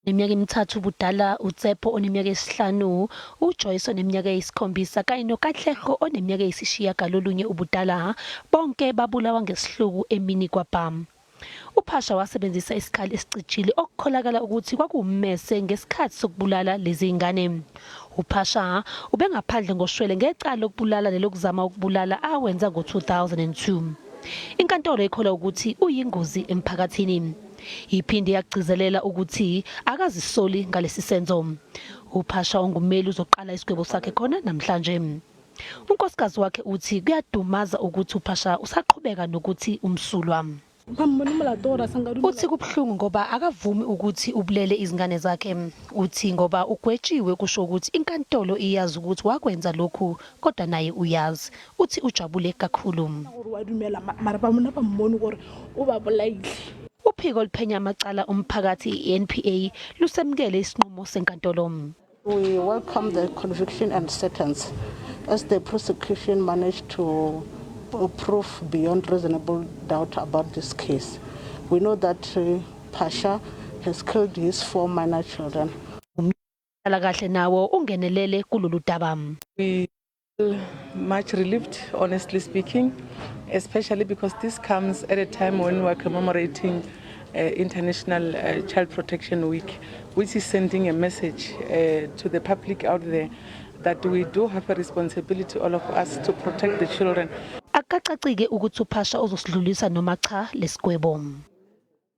Oneminyaka emithathu ubudala, uTshepo oneminyaka eyisihlanu, uJoyce oneminyaka eyisikhombisa kanye noKatlego oneminyaka eyisishiyagalolunye ubudala, bonke babulawa ngesihluku emini kwaBha. UPhasha wasebenzisa isikhali esicijile okukholakala ukuthi kwakuwummese ngesikhathi sokubulala lezi ngane. UPhasha ubengaphandle ngoshwele ngecala lokubulala nelokuzama ukubulala awenza ngo-2002. Inkantolo ikholwa ukuthi uyingozi emphakathini. Iphinde yagcizelela ukuthi akazisoli ngalesi senzo. UPhasha ongumeli uzoqala isigwebo sakhe khona namhlanje. Unkosikazi wakhe uthi kuyadumaza ukuthi uPhasha usaqhubeka nokuthi umsulwa. Uthi kubuhlungu ngoba akavumi ukuthi ubulele izingane zakhe. Uthi ngoba ugwetshiwe kusho ukuthi inkantolo iyazi ukuthi wakwenza lokhu kodwa naye uyazi. Uthi ujabule kakhulu. Uphiko oluphenya amacala omphakathi i-NPA lusemukele isinqumo senkantolo. We welcome the conviction and sentence, as the prosecution managed to prove beyond reasonable doubt about this case. We know that Phasha has killed his four minor children. Kahle nawo ungenelele kulolu daba. We feel much relieved, honestly speaking, especially because this comes at a time when we're commemorating International Child Protection Week, which is sending a message to the public out there that we do have a responsibility, all of us, to protect the children. Akukacacike ukuthi uPhasha uzosidlulisa noma cha lesigwebo.